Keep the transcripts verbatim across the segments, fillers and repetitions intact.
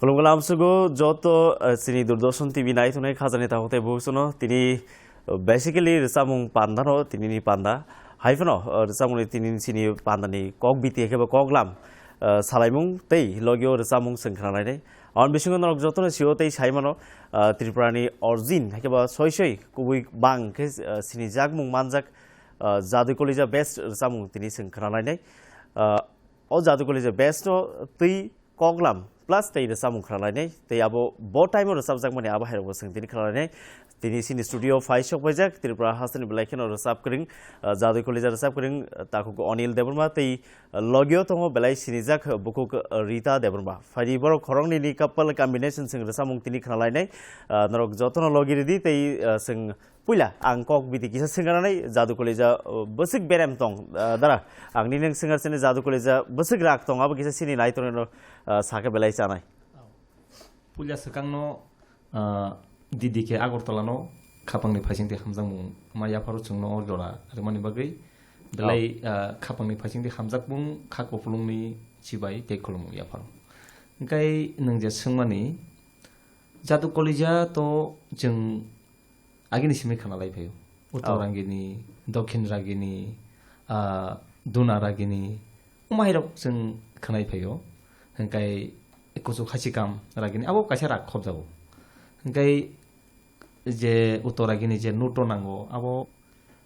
Khulumkha lamsugo joto, eh, chini Doordarshan T V nai tongnai khajani takhuk tei bukhuk songno tini, eh, basically rwchapmung panda no tinini panda. Hai phano, eh, rwchapmungni tinini chini pandani kok biti hai khe bo kok lam, eh, salaimung tei logio rwchapmung chwng khna lainai. Aboni bisingo norok jotono sio tei sai mano, eh, Tripurani origin hai khe bo soi soi kubui bang khe, eh, sinijakmung manjak, eh, Jadu Kolija best rwchapmung tini chwng khna lainai. Eh, o Jadu Kolija best no twi koklam plus tei rwchapmung khna lainai, tei abo bo time o rwchapjakmani abo hairokbo chwng tini khna lainai. Tini chini studio phai sok paijak Tripura hasteni belai kheno rwchap kwrwng, ah, Jadu Kolija rwchap kwrwng, ah, takhuk Anil Debbarma tei, ah, logio tongo belai sinijak bukhuk, ah, Rita Debbarma. Phaidi borok khoroknwi ni couple combination chwng rwchapmung tini khna lainai. Ah, norok jotono logi ridi tei, ah, chwng Puila ang kok biti kisa swngna nai, Jadu Kolija, uh, bwswk berem tong, uh, dara. Ang nini swngna sini Jadu Kolija bwswk rak tong, abo kisa sini nai tongno, uh, sakhe belai chanai. Puila swkangno, uh, didi khe Agartala no khapangni phaisingtwi hamjakmung ma yapharo chwngno o jora rwmani bagwi belai, uh, khapangni phaisingtwi hamjakmung kha kupulungni chibai tei khulumung yapharo. Hwnkhe nwng je swngmani Jadu Kolija to chwng agini simi khna lai phaio. Uttor Oh. Ragini, Dokhin Ragini, ah, Duna Ragini, omo hairok chwng khna lai phaio. Hwnkhe kuchuk Hasikam Ragini, abo kaisa rak khobjago. Hwnkhe je Uttor Ragini je note nango, abo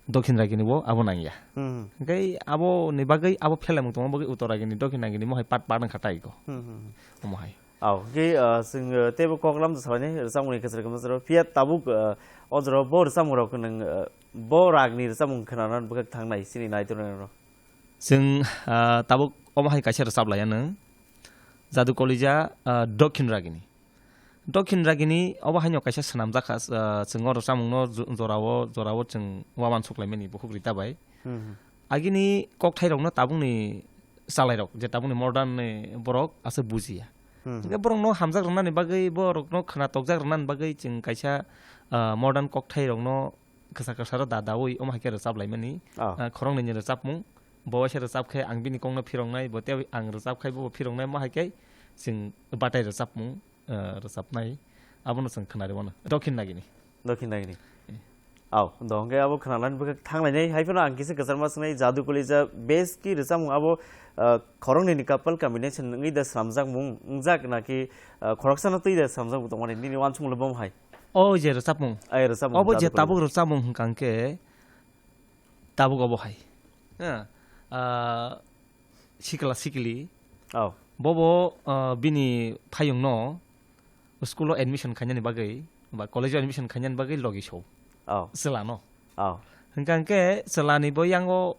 Dokhin Ragini bo abo nangya. Hmm. Hwnkhe abo ni bagwi, abo phelamung tongma bagwi Uttor Ragini, Dokhin Ragini mohai part part wngkha taiko. Hmm, hmm, hmm. Omo hai. Au, hwnkhe, ah, chwng, ah, teibo koklam da sabaini rwchapmungni kwcharo kwcharo. Phiya tabuk, ah, o jorao bo rwchapmungrok nwng, ah, bo ragni rwchapmung khwnana bwkhak thangnai chini naitornairok. Chwng, ah, tabuk omo hai kaisa rwchap laiya nwng. Jadu Kolija, ah, Dokhin Ragini. Dokhin Ragini obo haino kaisa swnamjak kha, ah, chwng o rwchapmungno jo-, jorao, jorao chwng uaman suklaimani bukhuk Rita bai. Hmm, hmm. Agini kokthairokno tabukni chalairok, je tabukni modern ni borok aswk bujiya. Hmm. Hwnkhe borokno hamjak rwnani bagwi, borokno khna tokjak rwnani bagwi chwng kaisa, ah, modern kokthairokno kwsa kwsaro da daui omo hai khe rwchap laimani. Ah. Ah, khoroknwi ni rwchapmung, bo waisa rwchap khe ang bini kokno phiroknai, bo tei ang rwchap khai bo phiroknai, omo hai khe chwng batai rwchapmung. Ah, rwchapnai, abono chwng khwnari mano. Dokhin Nagini. Dokhin Nagini. Eh. Au, do hwnkhe abo khwnalani bwkha thanglainai, hai phano ang kisa kwchangma swngnai, Jadu Kolija best ki rwchapmung abo, ah, khoroknwi ni couple combination wngwi da slamjakmung wngjak naki, ah, khoroksano twi da slamjakmung tongmani nini uansukmung bo hai? O je rwchapmung. Ai, rwchapmung, obo Jadu je Kolija. Tabuk rwchapmung hwnkha hwnkhe tabuk obo hai. Ha, ah, sikla sikli. Oh. Bobo, ah, bini phayungno school o admission khainani bagwi ba college o admission khainani bagwi logi so. Oh. Chwlano. Oh. Hwnkha hwnkhe chwlani bo yango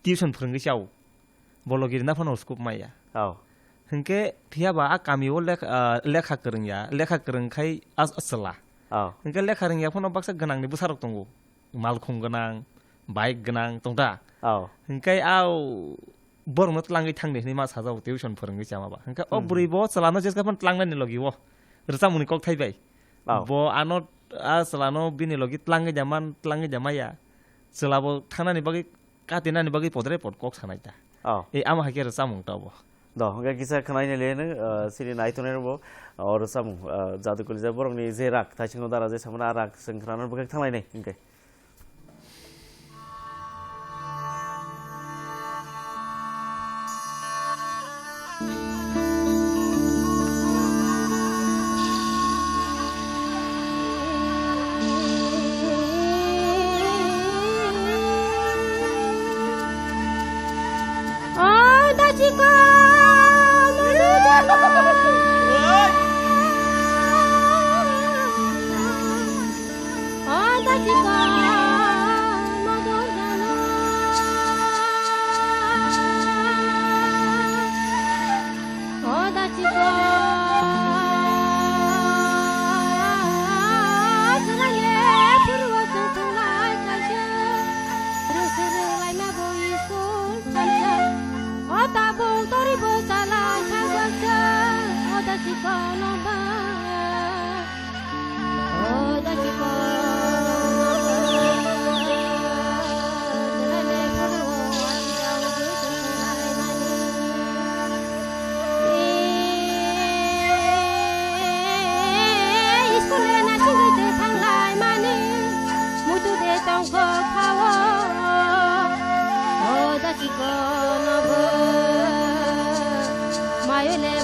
tuition phwrwngwi chao. Bo logi rwna phano scope maya. Oh. Hwnkhe phiya ba a kami o lekha, ah, lekha kwrwngya, lekha kwrwng khai a, a chwla. Oh. Hwnkhe lekha rwngya phano baksa gwnangni bwsarok tongo. Malkhung gwnang, bike gwnang tong da. Oh. Hwnkhe au borokno tlangwi thangdi hwnwi ma sajao tuition phwrwngwi chama ba. Hwnkhe o Hmm. bwrwi bo chwlano jeska phano tlangnani logi o rwchapmungni kok thai bai. Oh. Bo ano a chwlano bini logi tlangwi da man, tlangwi da maya. Chwla bo thangnani bagwi, katinani bagwi podre pod kok sanai ta. Oh. E amo hai khe rwchapmung ta bo. Do, hwnkhe kisa khwnaina le nw, ah, sini naitonai rwbo, ah, o rwchapmung, ah, Jadu Kolija borokni je rak, thaichingno dara je samano a rak chwng khwnana bwkhak thanglainai hwnkhe.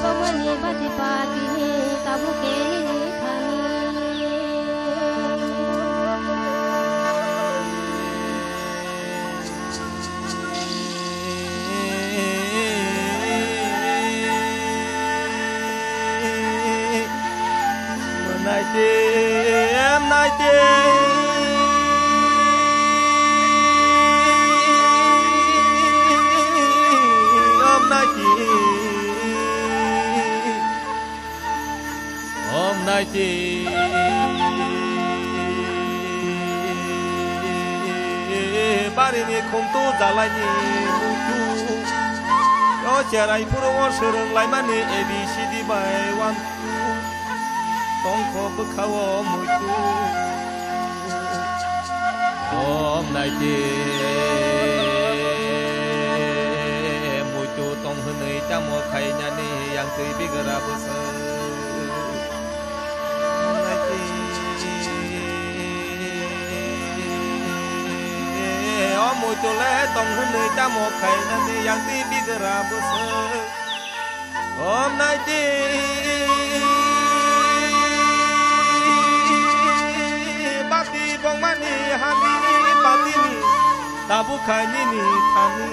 Bongmani bati patini tabuk khe nini thani. Naite, naite, om naite. Om naite. Barini khumtu jalaini muitu. O cherai phuru o swrwng laimani A B C D bai one two. Tongkho bwkhao muitu. Om naite. Muitu tong hwnwi tamo khainani yang twi bigra bwswk. Naite. O muitu le tong hwnwi tamo khainani yang twi bigra bwswk. Om naite. Bati bongmani hamini batini tabuk khainini thani.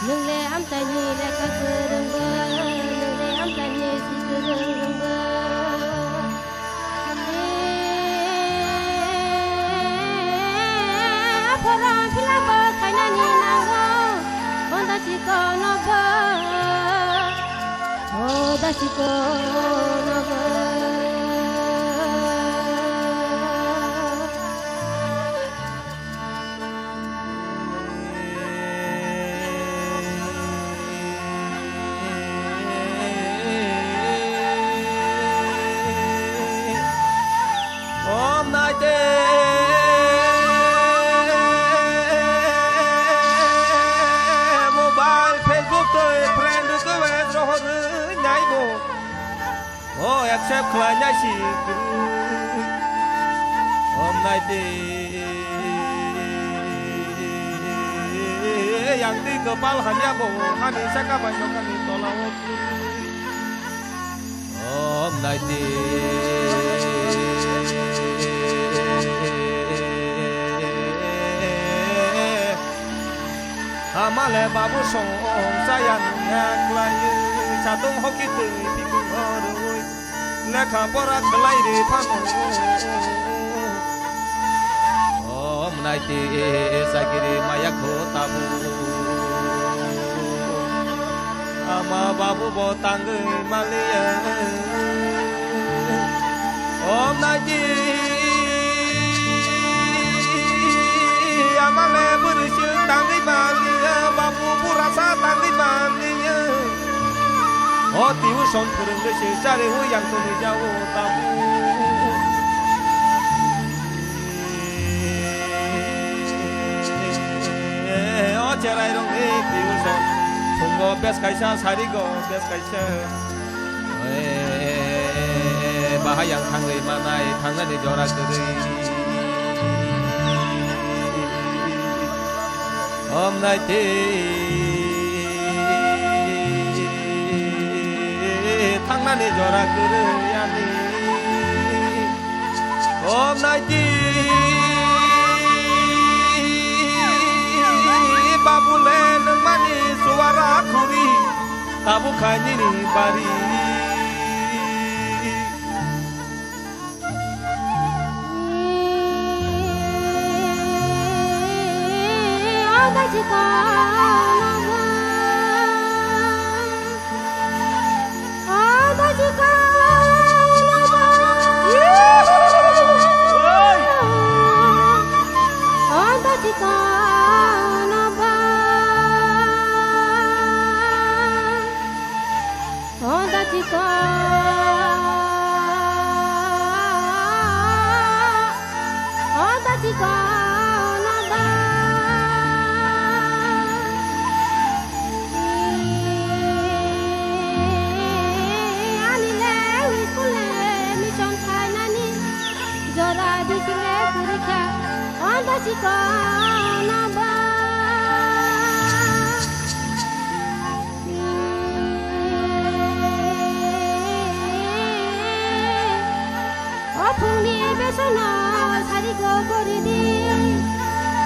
Nungle amtani lekha kwrwngbo, nungle amtani si kwrwngbo. Aphoro philabo khainani nango, bonda chikonobo, bonda chikonobo. Om naite mobile, Facebook tei friend request rohor naibo. O accept khlaina si kwrwi. Om naite. Yang twi kwpal hamya bo hani saka bai nokani tola o kwrwi. Om naite. Hamale babu song chaya nungya khlai. Satung hoki twi bikung horwi. Lekha pora khlai ri phano. Om naite chakiri maya kho tabu. Ama babu bo tangwi maliya. Om naite. Ama le bwrwi se tangwi maliya. Babu burasa tangwi maliya. O tuition phwrwngwi se chari hu yang tongwi jao tabu. O cherai rok ni tuition. Phungo bes kaisa, sarigo bes kaisa. Bahai yang thangwi manai, thangnani jora kwrwi. Om naite. Thangnani jora kwrwi ani. Om naite. Khuri, tabuk khainini bari. O phungni besono sarigo gori di,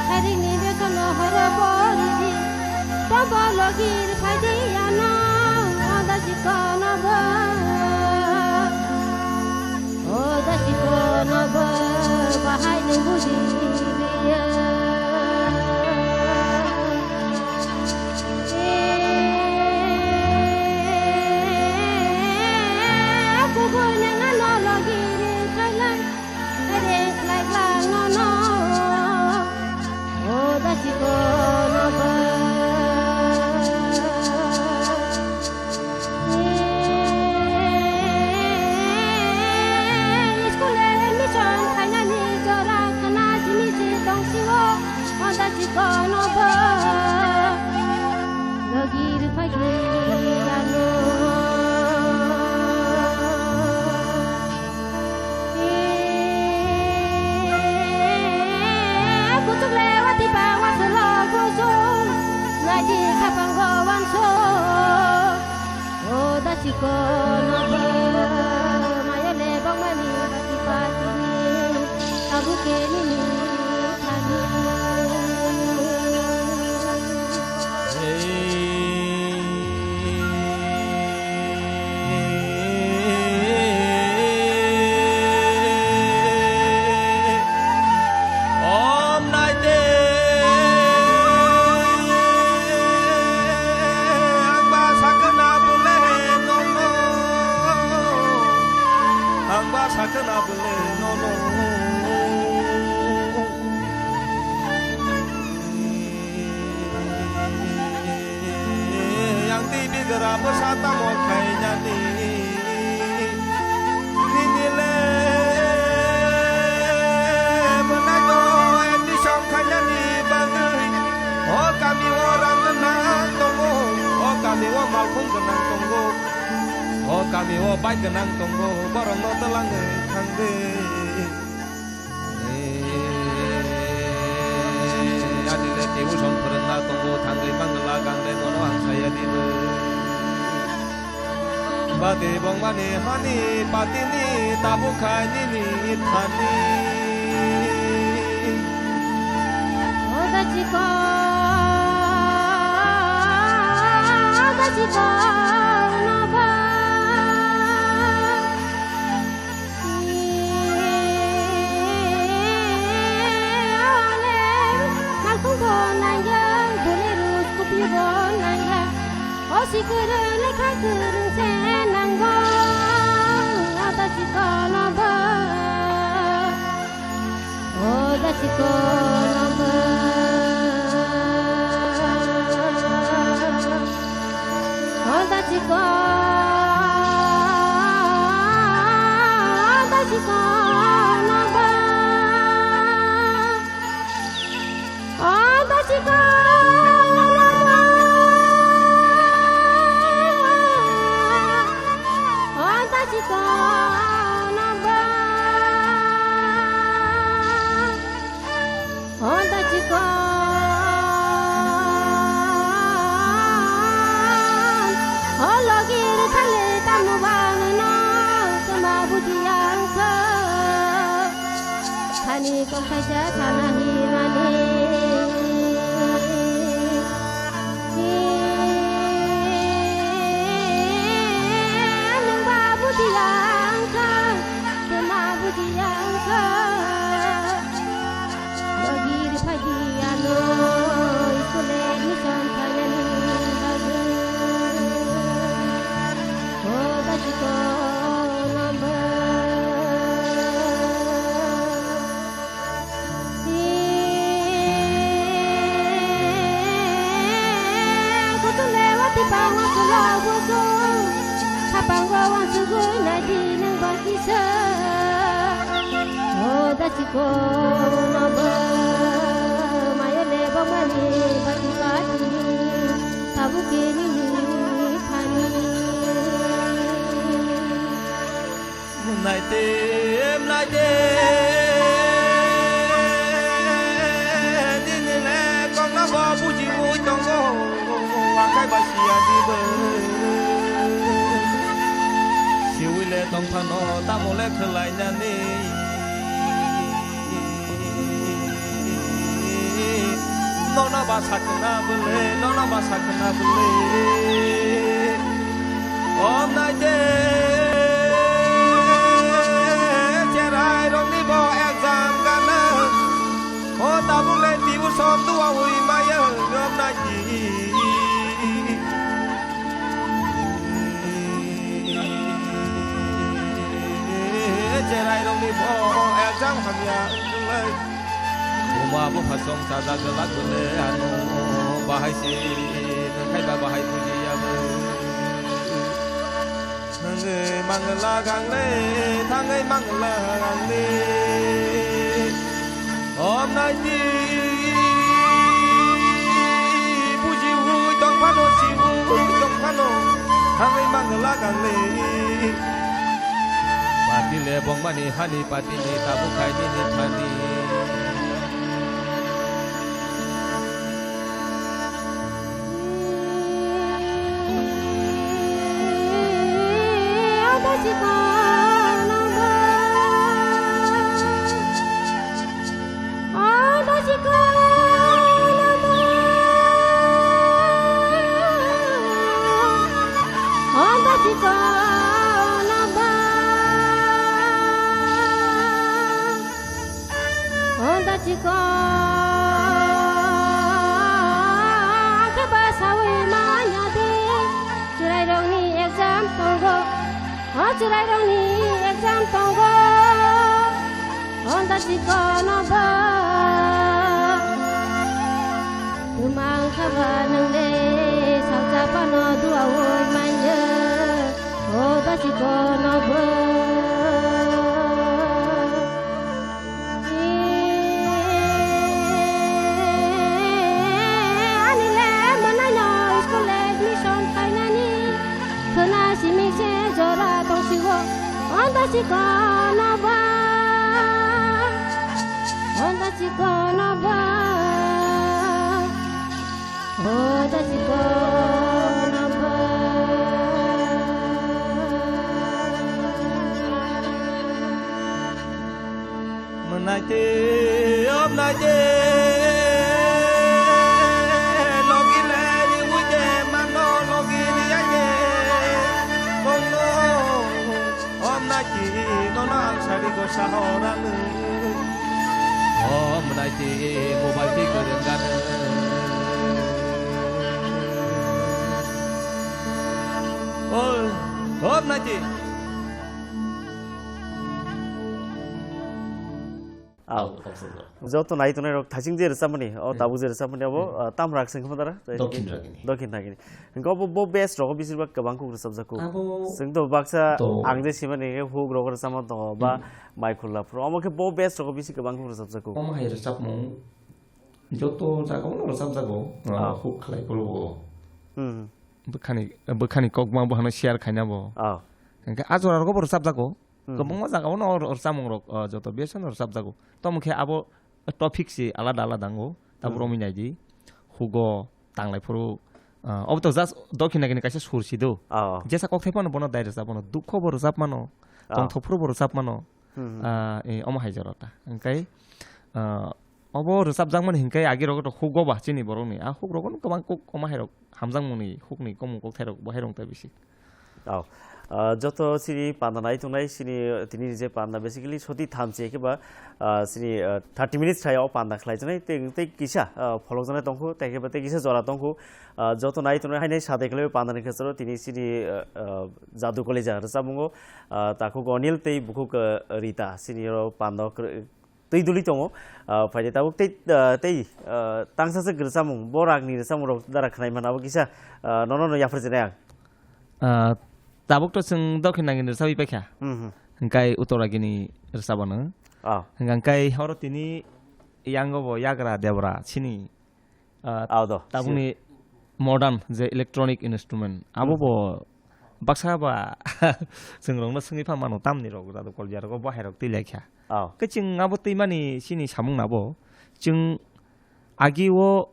saringni besono horo gori di. Tobo logir phai di ano, o da chikono bo, o da chikono bo, bahai nung buji di ya. School admission khainani jora khana jini je tong sio, o da chikono bo logi rwphai khe ano. Kuchuk le wati ba waslo gusung, ngaji khapang go wanso. O da chikono bo, mayo le bongmani bati patini, tabuk khe nini thani. Om naite, ang ba sakna bole nono, ang ba sakna bole nono. Yang T V gra bwsa tamo khainani. Nini le bwnaino admission khainani bagwi. O kami o rang gwnang tongo, o kami o malkhung gwnang tongo, o kami o bike gwnang tongo, borokno twlangwi thangdi. Ani le tuition phwrwngna tongo, thangwi mangla gangle nono ang saya dibo. Bati bongmani hani patini tabuk kha nini thani. O da chiko, o da chiko, no ba. Honda chikon, o logi rwthale tamo bangno, tamo buji ang kho. Hani kon khaisa sana hinani. Pango wansugwi naidi nwng bakisa. O dasi kono bo mayo le bomani bati bati. Tabuk kini thani. Naite, naite, nini le kokno bo bujiwi tongo, akai ba siya dibo. Siwi le tongphano tamo le khwlainani. Nokna ba sakna bwle, nokna ba sakna bwle. Om naite cherai rokni bo exam gana. O tabuk le tibu son duwa hui maya om naiti. Cherai rokni bo exam hamya wngkhlai. Buma bupha song sajak glak bwle ano bahai se khai ba bahai bujiya bo. Thangwi mangla gangle, thangwi mangla gangle. Om naiti buji hui tong phano, si hui tong phano, thangwi mangla gangle. Pati le bongmani hani pati ni tabuk khai nini thani. Honda chikon khe ba sawi manya de, chwrairokni exam tongo, o chwrairokni exam tongo, Honda chikono ba. Twmang khe ba nwng le salsa phano duaui manya, Honda chikono ba. Ani le mwnai no school admission khainani khwna simi se jora tongsigo, Honda chikono ba, Honda chikono ba, Honda chikono ba. Mwnai te, om nai te, logi le riui te mano, logi riyai te mano, om nai te, nono ang sari go sahorano. Om nai te, mobile te kwrwng gano. Oi, om nai te. Aw. Joto nai tongnai rok thaching je rwchapmani, o tabuk je rwchapmani abo, ah, tam rak sing khama dara? Dokhin ragini. Dokhin ragini. Hingke obo bo best rogo bisir bak kwbang kuk rwchapjak kuk. Abo chwng to baksa to ang je simani huk rogo rwchapma tongo ba mai khulna phuru. Omo khe bo best rogo bisi kwbang kuk rwchapjak kuk. Omo hai rwchapmung joto jagao no rwchapjago, ah, huk khlai phuru bo. Hmm. Bwkhani, bwkhani kokma bo hano share khaina bo. Ah. Hingke a jora rogo bo rwchapjago. Hmm. Kwbangma jagao no or-, rwchapmung rok, ah, joto besi no rwchapjago. Tamo khe abo topic se alada alada wngo. Tabuk romwi naidi. Hugo tanglai phuru, ah, obo to just dokhina gini kaisa sur si do. Oh. Jesa kokthai phano bono dai rwchap mano, dukho bo rwchap mano, oh, tongthok phuru bo rwchap mano. Hmm. Ah, eh, omo hai jora ta. Hingkai, ah, obo rwchapjakmani hingkai agi rogo to hugo ba chini borokni. Ah, huk rogo no kwbang kok omo hai rok hamjakmani hukni komung kokthai rok bo hai rong ta bisi. Oh. Ah, joto sini panda nai tongnai sini tini je panda basically soti thamchi khe ba, ah, sini, ah, thirty minutes thai o panda khlai tongnai tei, tei kisa, ah, pholok janai tongkhu tei khe ba tei kisa jora tongkhu, ah, joto nai tongnai hainai sadai khlai panda ni khe tini sini, ah, ah, Jadu Kalija rwchapmungo, ah, takhuk Onil tei bukhuk, ah, Rita sini ro panda kwrwi twi duli tongo, ah, phaidi tabuk tei, ah, tei, ah, tangsa se rwchapmung, bo ragni rwchapmung rok dara khwnai mano, abo kisa, ah, nono no yaphar chinai ang. Ah, Tabuk to chwng Dokhin Nagini rwchapwi paikha. Hmm, hmm. Hwnkhe Uttor Nagini rwchapano. Oh. Hwnkhe oro tini yango bo yagra debra chini, ah, Aw do. Tabukni modern je electronic instrument, abo Hmm. bo baksa ba chwng rokno swngwi pha mano tamni rok jadu kolja rok bo hai rok twi laikha. Oh. Khe chwng abo twi mani chini samung nabo chwng agi o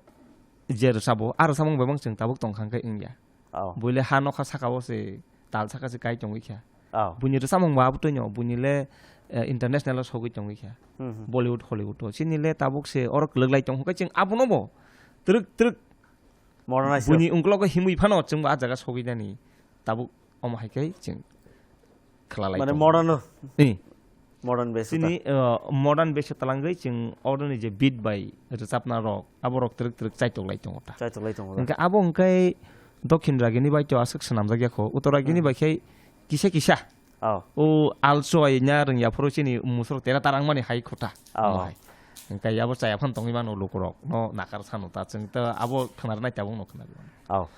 je rwchabo, a rwchapmung bai bang chwng tabuk tong kha hwnkhe wngya. Oh. Buile ha nokha saka o se tal saka se kai tongwi kha. Oh. Buini rwchapmung bo abo twi no, buini le, eh, international o sogwi tongwi kha. Hmm, hmm. Bollywood, Hollywood o. Chini le tabuk se oro kwlwk lai tong kha, chwng abono bo twrwk twrwk Modernized. Buini ungklogo himwi phano chwng bo a jaga sogwi nani. Tabuk omo hai khe chwng khwlalai Mane tongo. Modern o. Eh. Modern base Chini, ta. Uh, modern base talangwi chwng oroni je beat bai rwchapna rok, abo rok twrwk twrwk chaitok lai tongo ta. Chaitok lai tongo ta. Hwnkhe abo hwnkhe Dokhin Ragini bai to aswk swnamjak ya kho. Uttor Ragini Hmm. bai khe kisa kisa. Oh. O alsoi nya rwngya phuru chini musuk tera tarang mani hai kho ta. Oh. Omo hai. Hwnkhe abo chaya phan tongwi mano lukurok no nakar sano ta. Chwng ta abo khwnar nai tabuk no khwnar. Oh.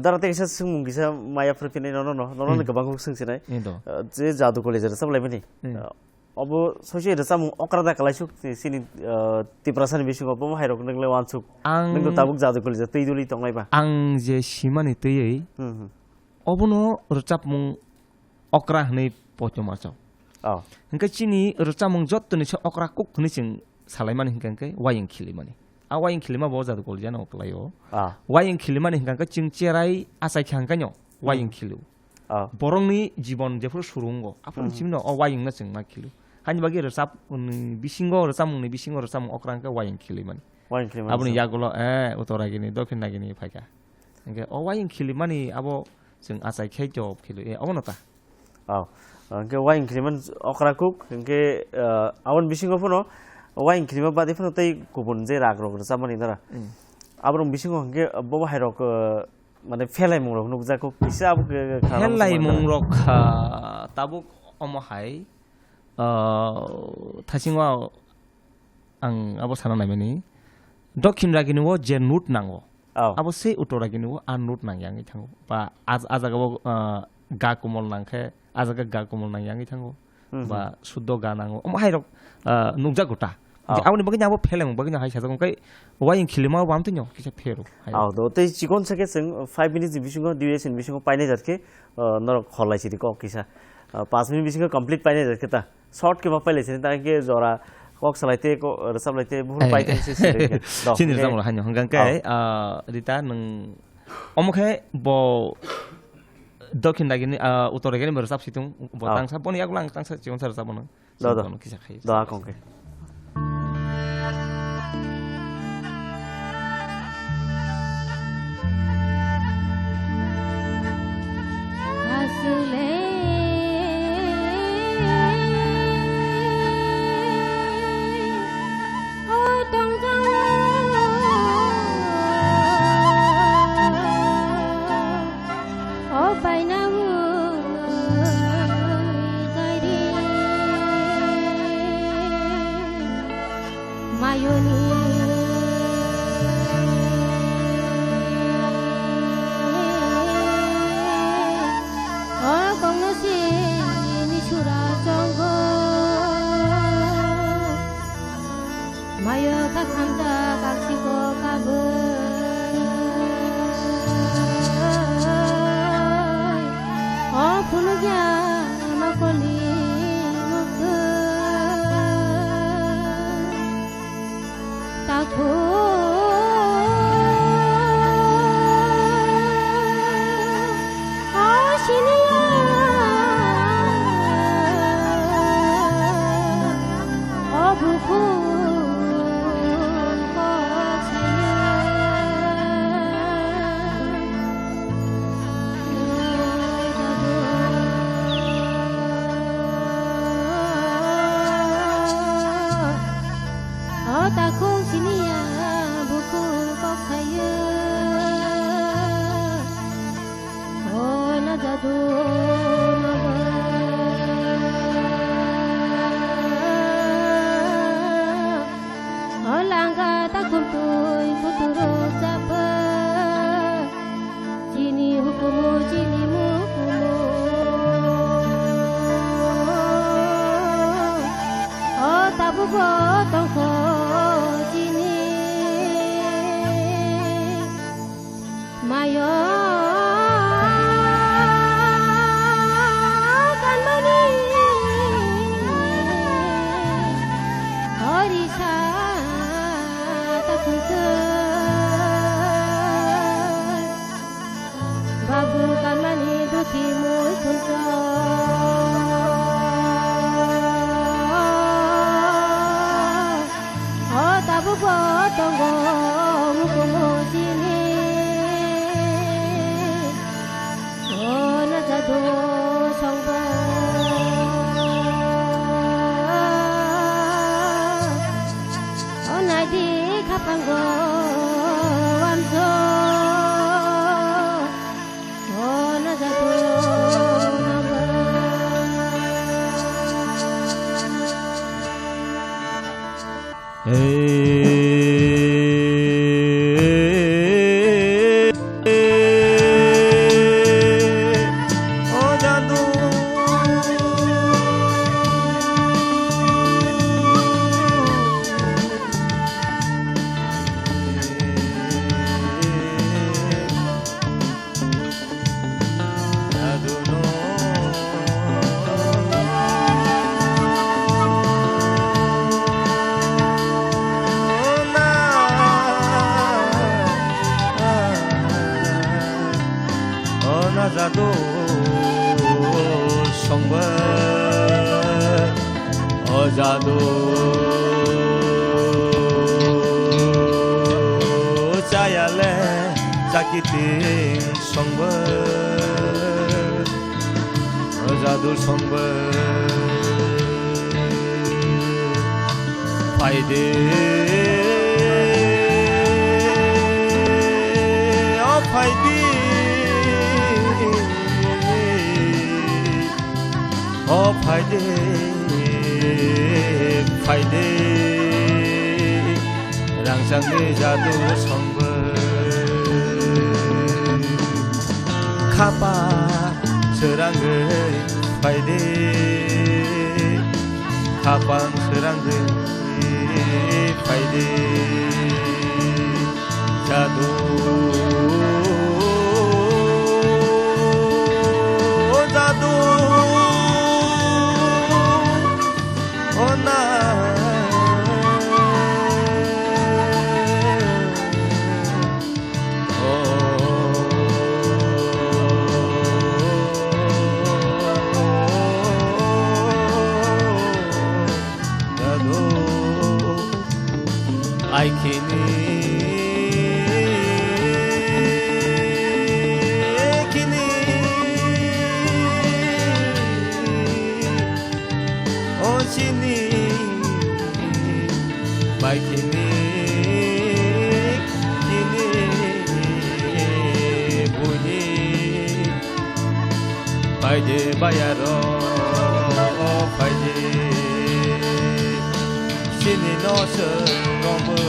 Dara tei kisa swngmung kisa maya phuru phini nono no, nono ni Hmm. kwbang kuk swng sinai. Indo. Uh, je jadu college rwchap lai mani. Hmm. Uh, Obo soisoi rwchapmung okra da kwlaisuk chini, uh, Tiprasani bisingo obo hai rok nwng le wansuk. Ang Nwng tabuk jadu college twi duli tonglai ba. Ang je simani twiwi Hmm, hmm. obono rwchapmung okra hwnwi poito machao. Oh. Hwnkhe chini rwchapmung jottoni se okra kuk hwnwi chwng salaimani hwnkhe hwnkhe wayeng khilimani. A wayeng khilima bo jadu kolijano kwlaio. Ah. Wayeng khilimani hwnkhe chwng cherai achai kha hwnkhe no wayeng Hmm. khilio. Ah. Borokni jibon jephuru surungo, aphuru Hmm. chimino o wayengno chwng ma khilio. Hani bagwi rwchapmungni bisingo, rwchapmungni bisingo rwchapmung okra hwnkhe wayeng khilimani. Wayeng khilimani Aboni chwng. Yagulo, eh, Uttor Nagini, Dokhin Nagini phaikha. Hwnkhe o wayeng khilimani abo chwng achai khe job khilio, eh, obono ta. Oh. Hwnkhe wayeng khiliman okra kuk, hwnkhe, uh, aboni bisingo phano wayeng khilima badi phano tei kubun je rag rok rwchapmani dara. Hmm. Aborok bisingo hwnkhe bobo hai rok, uh, mane phelaimung rok nukjak kuk kisa abo khe khna Phelaimung rok, uh, tabuk omo hai, uh, thasingo ang abo sana naimani, Dokhin Ragini o je note nango, Oh. abo se Uttor Ragini o a note nang yangwi thango. Ba a, a jaga o, ah, ga kumol nang khe, a jaga ga kumol nang yangwi thango. Hmm, Ba hmm. Suddo ga nango. Omo hai rok, ah, nukjago ta. Oh. Aboni bagwi abo phelang bagwi hai sajak wngkai wayeng khilima wam twi no kisa phero. Hai rok. Oh, do tei chikon sa khe chwng five minutes ni bisingo, duration bisingo painai jat khe, ah, norok kholai sidi kok kisa. Ah, panch minute bisingo complete painai jat khe ta. Short khe ma pailai sini, ta khe jora kok salai te, ko, rwchap lai te, buphuru Eh. pai tong se sini khe. Dok, Chini hwnkhe rwchapmung rok haino hwnkha khe, Oh. ah, Rita, nwng omo khe bo Dokhin Ragini, ah, Uttor Ragini bo rwchap si tung, bo Oh. tangsa, boni yagulang tangsa, chikon sa rwchap mano. Do, do. Chikon kisa khai. Do, akong khe. Aswk le o tongjago, o baina wngwi kari. Mayoni o kongno sini sura chongo. Mayo kha khamjak aksiko kabui. O phunukya makolni mukthung. Takhuk o siniya o bukhuk kok saya. O takhuk siniya bukhuk kok saya. O na jadu na ba. O langka takhuk twi kuturu chapa. Chini hukumu, chini mukumu. Babu kanmani duti mui kunto. O tabuk bo tongo mukumu sini. O na jadu songba. O naidi khapango amso. O na jadu namba. O na jadu songba, o jadu chayale chakiting songba, o jadu songba. Phaidi, o phaidi, o phaidi, phaidi, rangchakni jadu songba. Khapa srangwi phaidi, khapang srangwi phaidi, jadu jadu. O na, o, jadu. Ai khini, khini, o chini bai khini, khini buini. Phaidi bayaro, phaidi. Chini no se romwi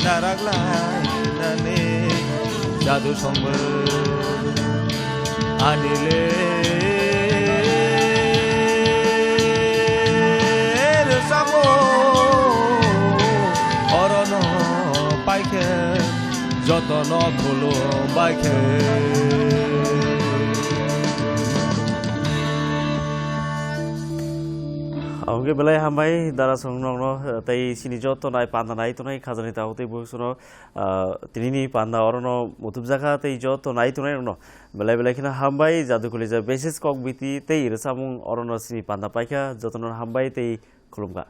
narak lai nani jadu songwi. Ani le rwchapmung orono paikhe. Jotono khulum bai khe. Aboni belai hambai, dara song nokno, tei chini joto nai panda nai tongnai khajani tabuk tei bukuno, ah, tinini panda orono mutubjakha tei joto nai tongnai rokno belai belai kheno hambai, jadu khulija basis kok biti tei rwchapmung orono chini panda paikha, jotono hambai tei khulumkha.